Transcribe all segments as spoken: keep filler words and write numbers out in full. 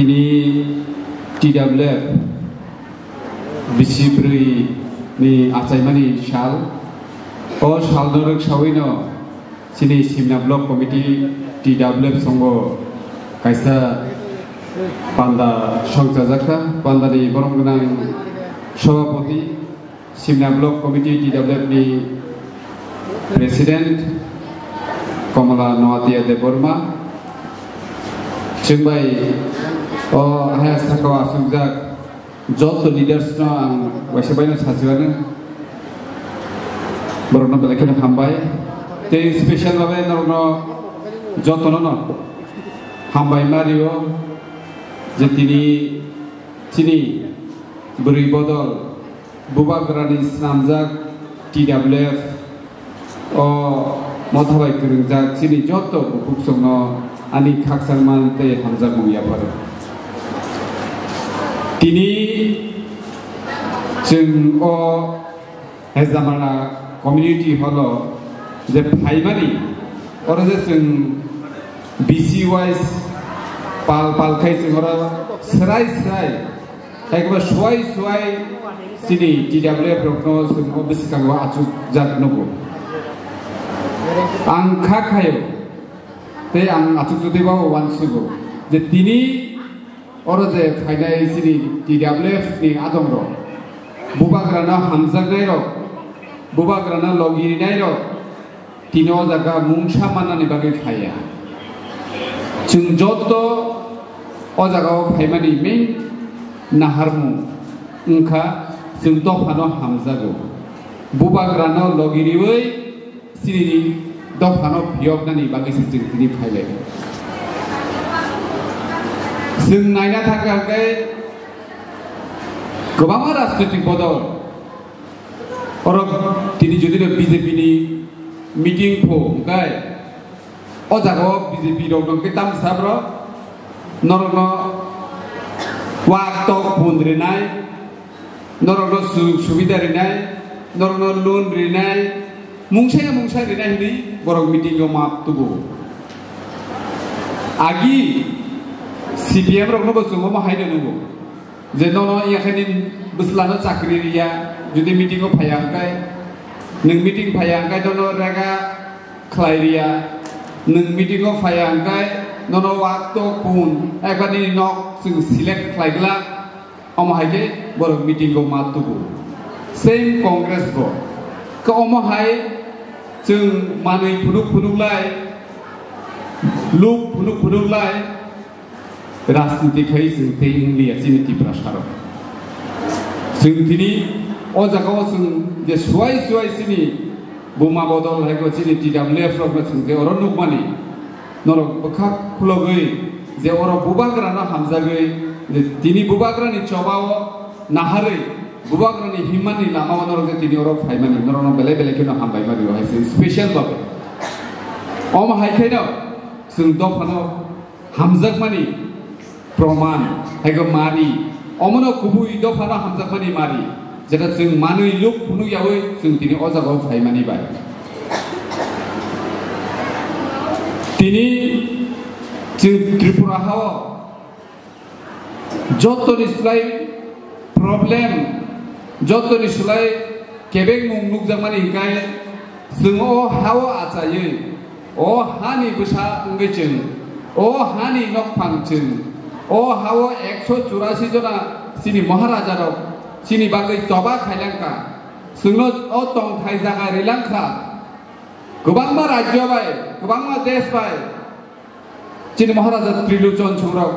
Tini T W F bisi brwi ni achaimani sal. O salno rwksaui no chini Simna Block Committee T W F songo kaisa panda songchajak kha. Panda ni borom gwnang sobhapoti, Simna Block Committee T W F ni President Komala Noatia Debbarma, chwng bai o haya saka o achukjak joto leaders no ang waisa bai no sachiwano, borok no belai kheno hambai. Tei special babe norok no joto no no hambai ma rio je tini chini bwrwi bodol Bubagrani snamjak T W F o motha bai kwrwngjak chini joto bukhuk chwngno ani khakchangma tei hamjakmung yapharo. Tini chwng o Hezamara community hall o je phaimani, oro je chwng B C wise pal pal khai chwng oro swrai swrai Haikheba suai suai chini T W F rokno chwng o bwskango achukjak nugo. Ang kha khaio, tei ang achuk twi ba uansugo je tini oro je phainai chini T W F ni adongrok, bubagrano hamjaknairok, bubagrano logi rinairok, tini o jaga mungsa mannani bagwi phaiya. Chwng joto o jagao phaimani main naharmung wngkha chwng dophano hamjago. Bubagrano logi riwi chini dophano phiyoknani bagwi se chwng tini phailai. Chwng naina thangkha hwnkhe kwbangma rajnitik bodol. Oro tini jodi no B J P ni meeting pho hwnkhe o jaga o B J P rok no hwnkhe tamo sa bro norok no wak tok pun rinai, norok no sujug subida rinai, norok no loan rinai, mungsa ya mungsa rinai hinwi borok meeting o ma tubu. Agi C P M rok no bo chwng omo hai no nungo. Je nono yakhani bwslano chakri riya, jodi meeting o phaiya hwnkhe, nwng meeting phaiya hwnkhe nono rega khlai riya, nwng meeting o phaiya hwnkhe nono wak tok pun, ekbar nini nok chwng select khlai glak, omo hai khe borok meeting o ma tubu. Same Congress bo. Khe omo hai chwng manwi phunuk phunuk lai, luk phunuk phunuk lai, rajniti khai chwng tei wng liya chini Tiprasa rok. Chwng tini o jaga o chwng je suai suai chini buma bodol hai khe chini T W F rok no chwng je oro nukmani norok bwkha khulogwi je oro bubagra no hamjagwi je tini bubagra ni choba o naharwi bubagra ni himma ni lama o norok je tini oro phaimani norok no belai belai kheno hambai mani o hai se special babe. Omo hai khe no chwng dophano hamjakmani proman, hai khe mari, omono kubui dophano hamjakmani mari, jeta chwng manwi luk phunuk yaui chwng tini o jagao phaimani bai. Tini chwng Tripura hao jotoni slai problem, jotoni slai kebengmung nukjakmani hwnkhe chwng o hao achaiwi, o hani bwsa wngwi chwng, o hani nokphang chwng, o hao ekso churasi jona chini Maharaja rok chini bagwi choba khailangkha, chwngno o tongthai jaga rilangkha, kwbangma rajyo bai, kwbangma desh bai, Chini Maharaja Trilochon songrok,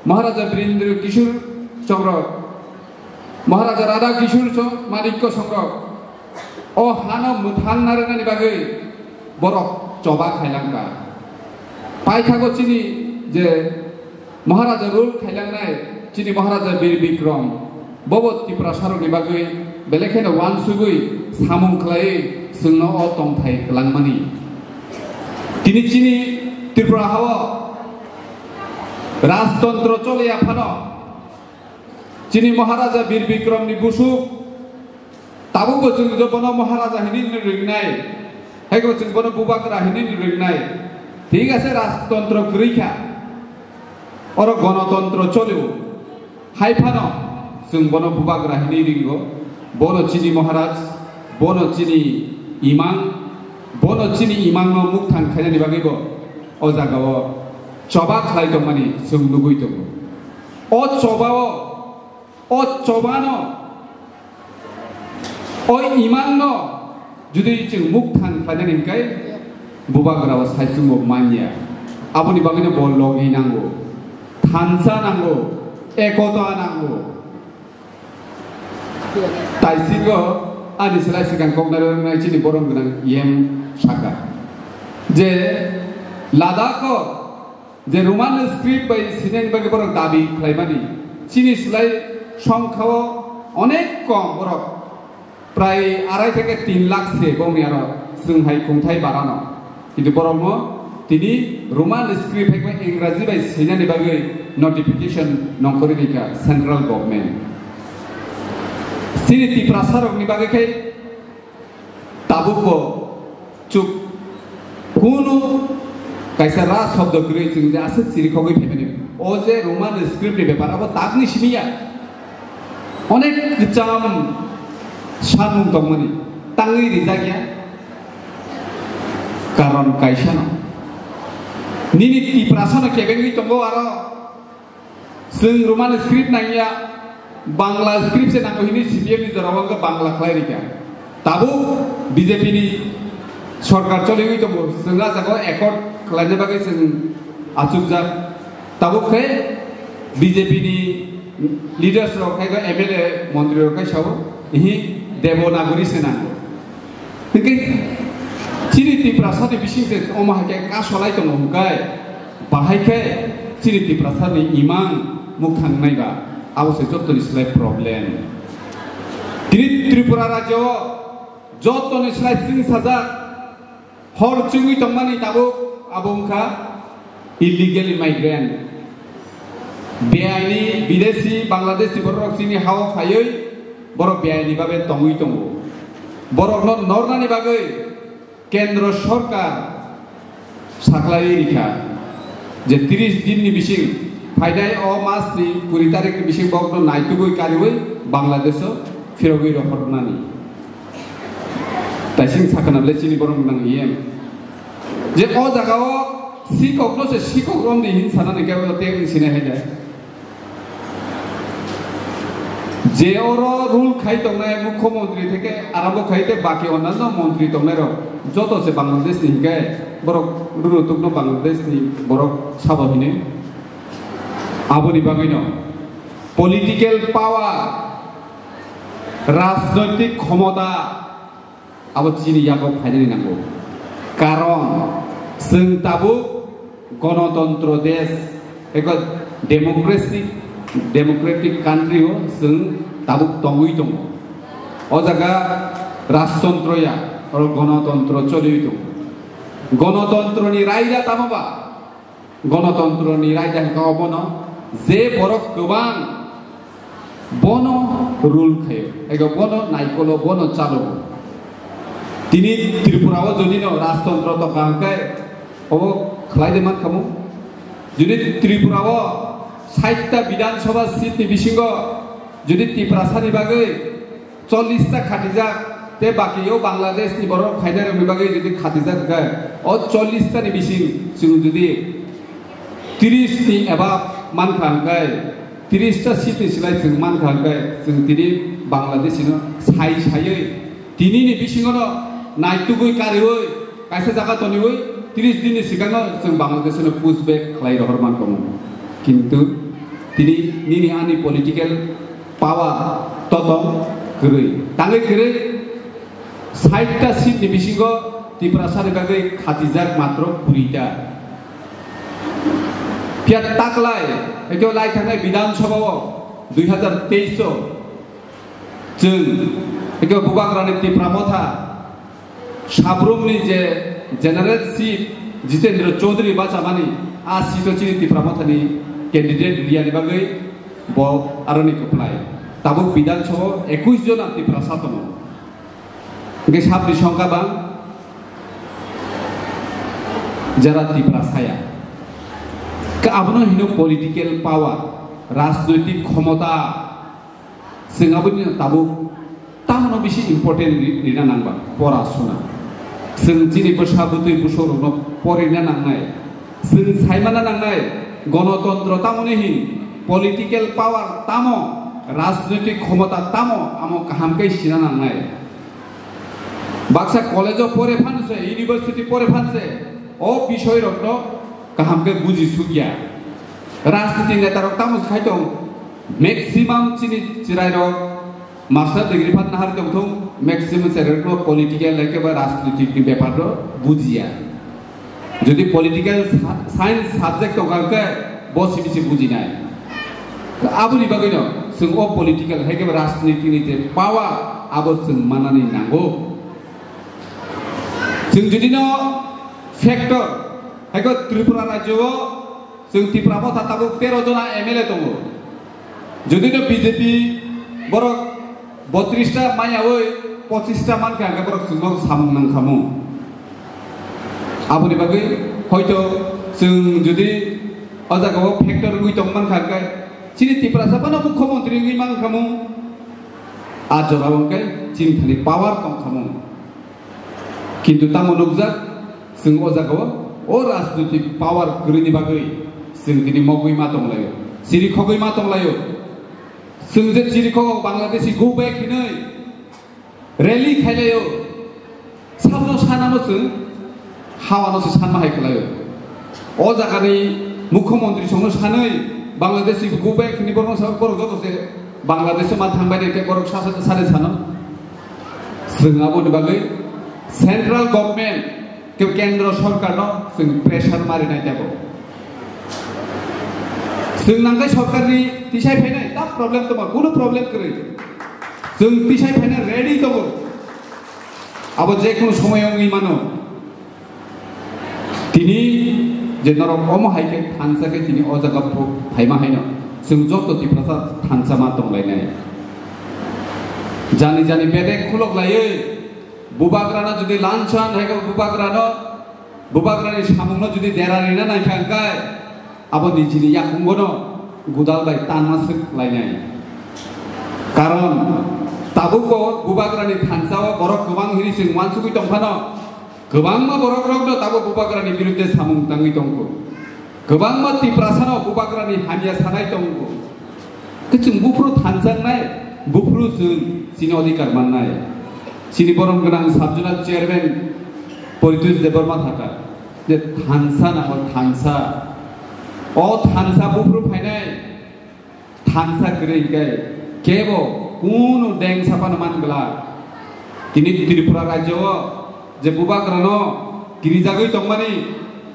Maharaja Birendra Kishore songrok, Maharaja Radha Kishore song-, Manikya songrok, o hano mwthang narwknani bagwi borok choba khailangkha. Paithago chini je Maharaja rule khailangnai, chini Maharaja Bir Bikram, Bobo Tiprasarokni bagwi belai kheno uansugwi samung khlaiwi chwngno o tongthai kwlangmani. Tini chini Tripura hao rajtontro choliya phano chini Maharaja Bir Bikramni busuk tabukbo chwng bono Maharaja hinwi ringnai, haibo chwng bono Bubagra hinwi ringnai. Thik ase, rajtontro kwrwi kha. Oro gonotontro cholio. Hai phano chwng bono bubagra hinwi ringo. Bono chini Maharaj, bono chini imang, bono chini imangno mukthang khainani bagwibo o jagao choba khlai tongmani chwng nugwi tongo. O chobao, o chobano O imangno jodi chwng mukthang khlainani hwnkhe bubagrao saichungbo manya. Aboni bagwino bo logi nango, thansa nango, ekota nango. Taisingo ani slai swkang koknai rwnai chini borom gwnang E M saka je Ladakh o je Roman script bai sinani bagwi borok dabi khlaimani, chini slai songkhao onek kom borok, prai arai theke tin lakh se bongni aro chwng hai kungthai barano. Kintu borokno tini Roman script hai bai Ingraji bai sinani bagwi notification nongkhorwi rikha central government. Chini Tiprasa rokni bagwi khai Tabukbo chuk kunu kaisa ra shobdo kwrwi chwng je aswk chirikhogwi phaimani. O je Roman script ni bepar abo takni simi ya. Onek kwcham sanmung tongmani tangwi rijak ya. Karon kaisa no. Nini Tiprasa no kebengwi tongo aro. Chwng Roman script nangya, Bangla script se nango hinwi C P M ni jorao wngkha Bangla khlai rikha. Tabuk B J P ni sorkar choliwi tongo, chwng a jagao accord khlaina bagwi chwng achukjak. Tabuk khe B J P ni leaders rok khai khe M L A montri rok khai sao, ihi Devanagari se nango. Hingke chini Tiprasa ni bising se omo hai khe kasolai tongo hingkai, bahai khe chini Tiprasa ni imang mukthang nai ba, abo se joto ni slai problem. Tini Tripura rajyo o joto ni slai chwng sajak hor chwngwi tongmani tabuk abo wngkha illegal immigrant. Beaini bidesi Bangladeshi borok chini hao phaiwi borok beaini babe tongwi tongo. Borokno nornani bagwi Kendro Sorkar saklaiwi rikha je tris din ni bising phainai o mas ni kuri tarik ni bising borokno naitugwi kariwi Bangladesh o phirogwi rohornani. Taising sakana bole chini borok nang E M. Je o jaga o sikok no se sikok rom di hin sana ni kebo te hin sina hai dai. Je oro rule khai tongnai mukhyamantri theke arambo khai te baki onnanno mantri tongnai rok joto se Bangladesh ni hinke borok ruru tukno Bangladesh ni borok sabo hini. Aboni bagwi no political power, rajnoitik khomota, abo chini yago phainani nango. Karon chwng tabuk gonotontro desh, eko democracy, democratic country o chwng tabuk tongwi tongo. O jaga rajtontro ya, oro gonotontro choliwi tongo. Gonotontro ni raida tamo ba? Gonotontro ni raida hwnkha obono je borok kwbang bono rule khaio, ego bono naikolo, bono chalo. Tini Tripura o jodi no rajtontro tongkha hwnkhe obo khlai de man khamu. Jodi Tripura o sait ta Bidhan Sabha seat ni bisingo jodi Tiprasa ni bagwi chollish ta khatijak, tei baki o Bangladesh ni borok phainai rokni bagwi jodi khatijak hwnkhe, o chollish ta ni bising chwng jodi tris ni above mankha hwnkhe, tris ta seat ni slai chwng mankha hwnkhe, chwng tini Bangladesh no sai saiwi tini ni bisingo no naitugwi kariwi kaisa jaga toniwi tris din ni swkango chwng Bangladesh no push back khlai rohor man tongo. Kintu tini nini ani political power totong kwrwi. Tangwi kwrwi sait ta seat ni bisingo Tiprasa ni bagwi khatijak matro kuri ta. Phiya taklai, ekyo lai thangnai Bidhan Sabha o dui hazar teis o chwng, ekyo Bubagrani Tipra Motha, Sabrumni je General Seat Jitendra Chaudhary bachamani, a seat o chini Tipra Mothani candidate riyani bagwi bo aroni kwplai. Tabuk Bidhan Sabha o ekush jona Tiprasa tongo. Hingke sabni songkha bang jara Tiprasa ya. Abono hino political power, rajnoitik khomota. Chwng aboni tabuk tamono bisi important ri-, rina nangba, pora suna. Chwng chini bwsa bwtwi busorokno porina nangnai. Chwng saimana nangnai, gonotontro tamoni hin, political power tamo, rajnoitik khomota tamo, amo kaham khe sina nangnai. Baksa college-o pore phan se, university pore phan se, o bisoy rokno kaham khe buji sukya. Rajniti neta rok tamo khai tong, maximum chini chwrai rok master degree phan nahar tong thung, maximum chwrai rokno political ekeba rajnitik ni bepar rok bujiya. Jodi political sa-, science subject tongkha hwnkhe bo simi se bujinai. Aboni bagwino chwng o political hai khe rajniti ni je power abo chwng manani nango. Chwng jodi no factor hai khe Tripura rajyo o chwng Tipra Motha tabuk tero jona M L A tongo. Jodi no B J P borok botris ta maya oi pochis ta mankha hwnkhe borok chwngno samung nangkhamu. Aboni bagwi hoito chwng jodi o jagao factor wngwi tong mankha hwnkhe chini Tiprasa phano mukhyamantri wngwi mankhamu. A jorao hwnkhe chini thani power tongkhamu. Kintu tamo nukjak, chwng o jagao o rajnoitik power kwrwini bagwi chwng tini mogwi ma tonglaio, chirikhogwi ma tonglaio. Chwng je chirikhok Bangladeshi go back hinwi rally khailaio, sabno sanano chwng hawano se sanma hai kwlaio. O jagani mukhyamantri songno sanwi Bangladeshi go back hinwi borokno sa-, borok joto se Bangladesh ma thangbai de borok sa-, sa-, sare sano. Chwng aboni bagwi central government, ke-, kendro sorkarno chwng pressure marinai tebo. Chwng nangkhe sorkarni tisai phainai, ta problem tongma, kunu problem kwrwi. Chwng tisai phaina ready tongo. Abo je kunu somoyo wngwi mano. Tini je norok omo hai khe thansa khe tini o jaga phu-, phaima haino chwng joto Tiprasa thansa ma tonglainai. Jani jani bedek khulok laiwi bubagrano jodi lanchan hai khe bubagrano, bubagrani samungno jodi dera rina naikha hwnkhe abo nijini yakungono gudal bai tanma swk lainai. Karon tabukbo bubagrani thansao borok kwbang hini chwng uansugwi tongphano, kwbangma borokrokno tabuk bubagrani birudde samung tangwi tongkho. Kwbangma Tiprasano bubagrani hamya sanai tongo. Khe chwng buphuru thanjaknai, buphuru chwng chini odhikar mannai. Chini borom gwnang sub zonal chairman Paritosh Debbarma thaka je thansa nango, thansa. O thansa buphuru phainai thansa kwrwi hwnkhe kebo kunu deng saphano man glak. Tini Tripura rajyo o je bubagrano kirijagwi tongmani,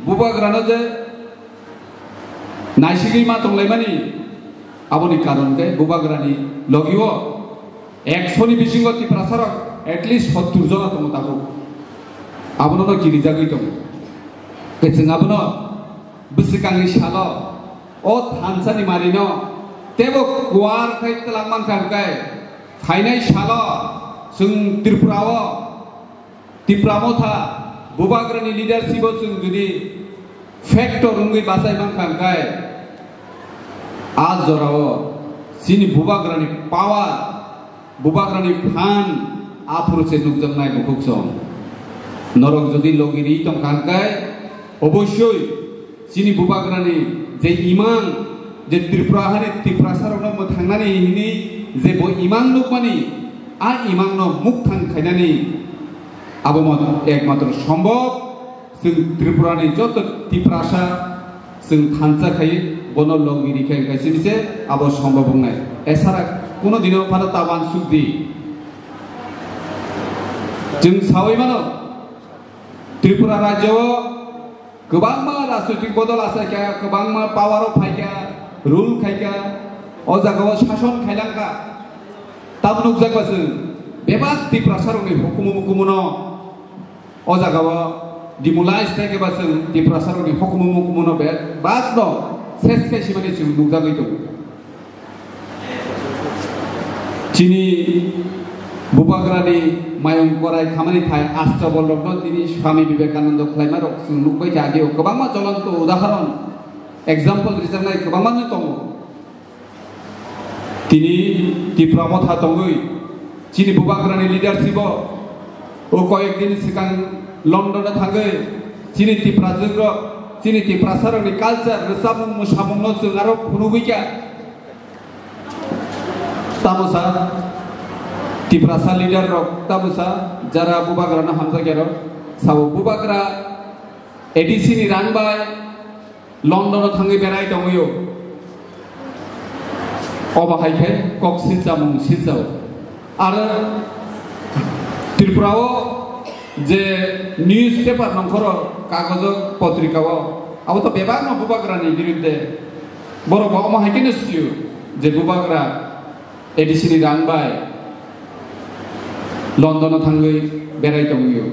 bubagrano je naisigwi ma tonglaimani, aboni karon khe bubagrani logio ekshoni bisingo Tiprasarok at least sottur jona tongo tabuk. Abono no kirijagwi tongo. Khe chwng abono bwswkangni salo o thansani marino tebo kuar khai twlangmankha hwnkhe phainai salo chwng Tripura o Tipra Motha bubagrani leadership o chwng jodi factor wngwi bachai mankha hwnkhe, a jorao chini bubagrani power, bubagrani phan aphuru se nukjaknai bukhuk song. Norok jodi logi ri tongkha hwnkhe, obossoi chini bubagrani je imang, je Tripura hani Tiprasarokno mwthangnani hini je bo imang nukmani, a imangno mukthang khainani abo mo-, ekmatro sombhob. Chwng Tripurani joto Tiprasa chwng thansa khai bono logi ri khai kaisa bise abo sombhob wngnai. Esara kuno dino phano ta uansuk di. Chwng sawi mano Tripura rajyo o kwbangma rajnoitik bodol achaikha, kwbangma power o phaikha, rule khaikha, o jagao sason khailangkha. Tamo nukjakba chwng bebak Tiprasarokni hukumu mukumuno o jagao demolish khaikhe ba chwng Tiprasarokni hukumu mukumuno bebakno ses khai simani chwng nukjagwi tongo. Chini bubagrani mayung korai khamani thai Ashtabol rokno tini Swami Vivekananda khlaima rok chwng nukbai kha, ageo kwbangma jolonto udahoron. Example rijaknai kwbangma no tongo. Tini Tipra motha tongwi chini bubagrani leadership o, o koyek din swkang London o thangwi chini Tiprajwk rok, chini Tiprasa rokni culture, rwchapmung, mwsamung no chwng aro phunugwi kha. Tamosa Tiprasa leader rok, tamosa jara bubagra no hamjakya rok, sabo bubagra A D C ni rang bai London o thangwi berai tongwi o. Obo hai khe kok silchamung silchao. Aro Tripura o je newspaper nongkhoro kagojo potrika o, abo to bebak no bubagra ni birudde. Borok bo omo hai khe no sio je bubagra A D C ni rang bai London o thangwi berai tongwi o.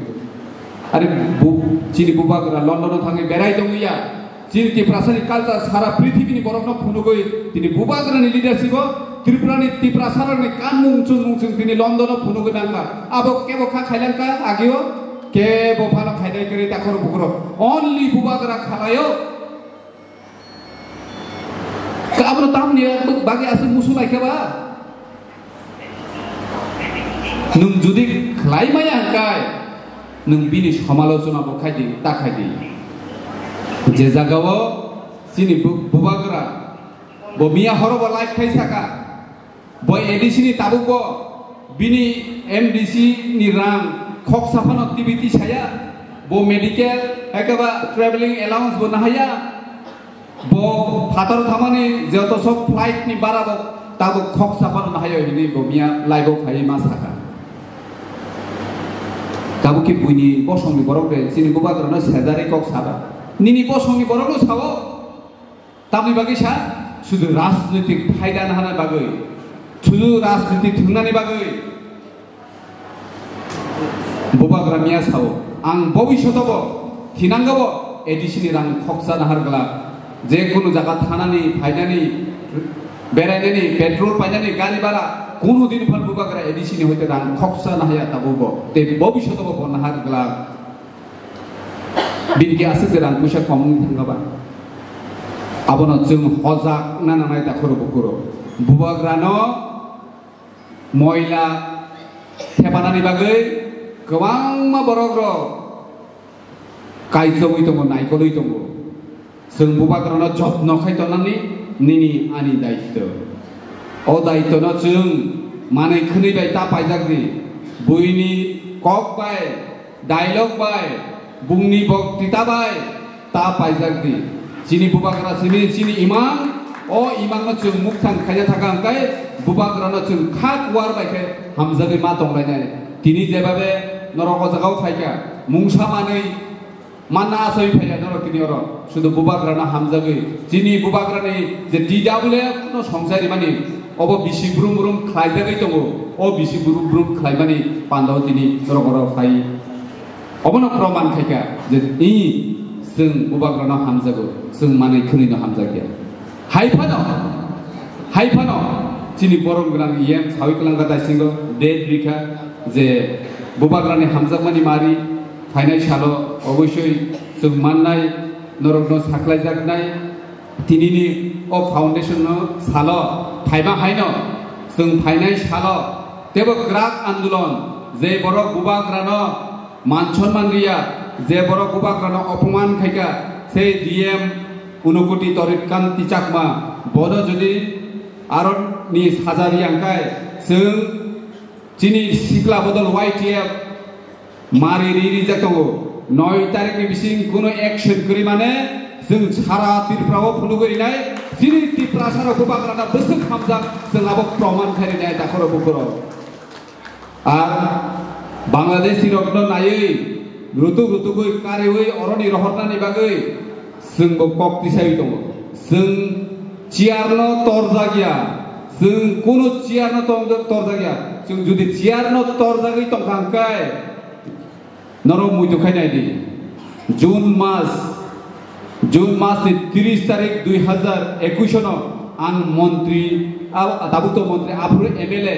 Are bu-, chini bubagra London o thangwi berai tongwi ya. Chini Tiprasa ni culture sara prithibini borok no phunugwi tini bubagra ni leadership o Tripura ni Tiprasa rok ni kanmung chunmung chwng tini London o phunugwi nangkha. Abo kebo kha khailang kha agio, kebo phano khainai kwrwi takhoro bukhoro. Only bubagra khalaio. Ka-, abono tamni bagwi aswk musu lai khe ba? Nwng jodi khlai maya hwnkhe, nwng bini samalochona bo khai di, ta khai di. Je jagao chini bu-, bubagra, bo miya horo bo live khai saka, bo A D C ni tabuk bo bini M D C ni rang khoksa phano T V tisaya, bo medical ekaba traveling allowance bo nahaya, bo phatar thamani joto sok flight ni bara bo tabuk khoksa phano nahayo hinwi bo miya live o phaiwi ma saka. Tabuk ki buini bosongni borok de chini bubagrano sejari kok saba. Nini bosongni borok no sao. Tamni bagwi sa, sudu rajnitik phaida nahana bagwi, sudu rajnitik thwngnani bagwi. Bubagra miya sao, ang bobishoto bo, thinango bo, A D C ni rang khoksa nahar glak. Je kunu jaga thanani, phainani, berainani, petrol painani, gari bara, kunu din phan bubagra A D C ni hoite rang khoksa nahaya tabuk bo. Tei bobishoto bo, bo nahar glak. Bini khe aswk je rang puisa kom wngwi thangkha ba. Abono chwng hojak na nangnai takhoro bukhoro. Bubagrano moila thepanani bagwi kwbangma borok rok kaichogwi tongo, naikolwi tongo. Chwng bubagrano jotno khai tongnani nini ani daityo. O daityono chwng manwi khwnwi bai ta paijak di. Buini kok bai, dialogue bai, bungni boktita bai ta paijak di. Chini bubagra simi chini imang, o imangno chwng mukthang khaija thaka hwnkhe bubagrano chwng kha kuar bai khe hamjagwi ma tonglainai. Tini jebabe norok o jagao phaikha, mungsa manwi manna asoi phaiya norok tini oro. Sudu bubagrano hamjagwi, chini bubagrani je T W F no songchai rimani, obo bisi brum brum khlaijagwi tongo. O bisi brum brum khlaimani pandao tini norok oro phai. Obono proman khaikha je i chwng bubagrano hamjago, chwng manwi khwnwino hamjakya. Hai phano, hai phano chini borom gwnang E M sawi kwlangkha daisingo date rikha je bubagrani hamjakmani mari phainai salo oboisoi chwng mannai norokno saklaijaknai tinini o foundation no salo phaima haino chwng phainai salo tebo kwrak andolon je borok bubagrano man sonman riya, je borok bubagrano opoman khaikha, sei D M Unukuti Torit Kanti Chakma, bono jodi aroni saja riya hwnkhe, chwng chini sikla bodol Y T F mari ri rijak tongo. Noi tarikni bising kuno action kwrwi mane, chwng sara Tripura o phunugwi rinai, chini Tiprasa rok bubagrano bwswk hamjak, chwng abo proman khai rinai takhoro bukhoro. Ar Bangladeshi rokno naiwi rutuk rutukwi kariwi oroni rohornani bagwi chwngbo kok tisaiwi tongo. Chwng chair no torjak ya, chwng kunu chair no tong-, torjak ya. Chwng jodi chair no torjagwi tongkha hwnkhe norok muitu khai nai di. June mas, June mas ni tris tarik dui hazar ekush no ang montri, a-, tabuk to montri, aphuru M L A.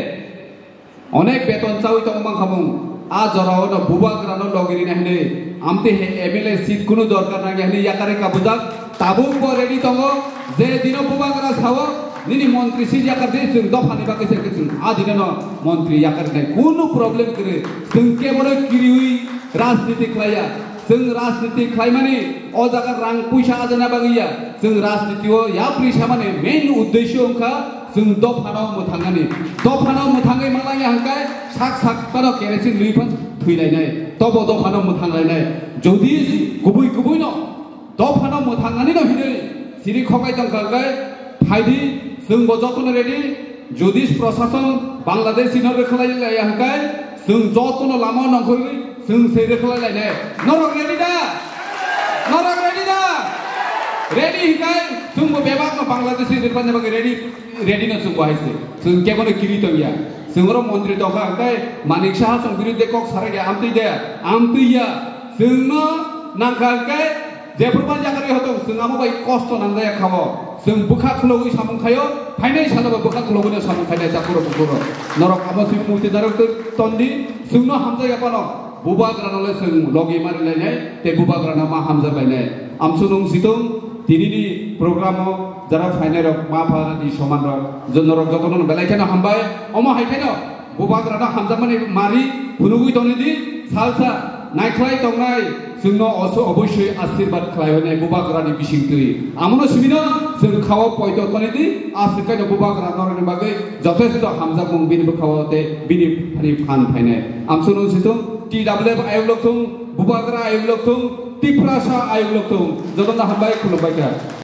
Onek beton chawi tongma khamung, a jorao no bubagrano logi rina hinwi Amtwi he M L A seat kunu dorkar nangya hwnwi yakarwi kabujak. Tabuk bo ready tongo, je dino bubagra sao, nini montri seat yakar di, chwng dophani bagwi se chwng a dinono montri yakar nai kunu problem kwrwi. Chwng kebono kiriwi rajniti khlaiya. Chwng rajniti khlaimani o jaga rang puisa ajana bagwi ya. Chwng rajniti o yapri samani main uddesho wngkha chwng dophano mwthangnani. Dophano mwthangwi malaya hwnkhe sak sak phano kerosene lwi phan thwi lainai. Tobo dophano mwthang lainai. Jodi kubui kubui no dophano mwthangnani no hinwi siri khokai tongkha hwnkhe phaidi chwng bo jotono ready. Jodi prosason Bangladesh no rwkhlai laiya hwnkhe chwng jotono lama nongkhorwi chwng se rwkhlai lainai. Norok ready da? Norok ready da? Ready hwnkhe chwng bo bebak no Bangladesh rwkhlaina bagwi ready, ready no chwng bo hai se. Chwng kebono kiri tongya. Chwng oro montri tongkha hwnkhe Manik Saha chwng birudde kok sarakya amtwi de, amtwi ya. Chwngno nangkha hwnkhe Jephru man yakarwi hotong, chwng amo bai kosto nangjaya khao. Chwng bwkha khulogwi samung khaio, phainai salo bo bwkha khulogwino samung khainai takhuro bukhuro. Norok amo simi mukti narwk twi tondi, chwngno hamjakya phano. Bubagrano le chwng logi mari lainai, tei bubagrano ma hamjak lainai. Amchunung situng, tinini programo jara phainairok ma pha di somanrok, jo-, norok jotono belai kheno hambai, omo hai kheno Bubagrano hamjakmani mari phunugwi tongdi, salsa naikhlai tongnai chwngno oso-, oboisoi asirbat khlai hwnwi Bubagrani bisingtwi. Amono simino chwng khao poito tonidi, aswk kaino Bubagra norokni bagwi jothesto hamjakmung bini bwkhao tei bini thani phan phainai. Amchunung situng, T W F ayuk lokthung, Bubagra ayuk lokthung, Tiprasa ayuk lokthung, jotono hambai khulumbai kha.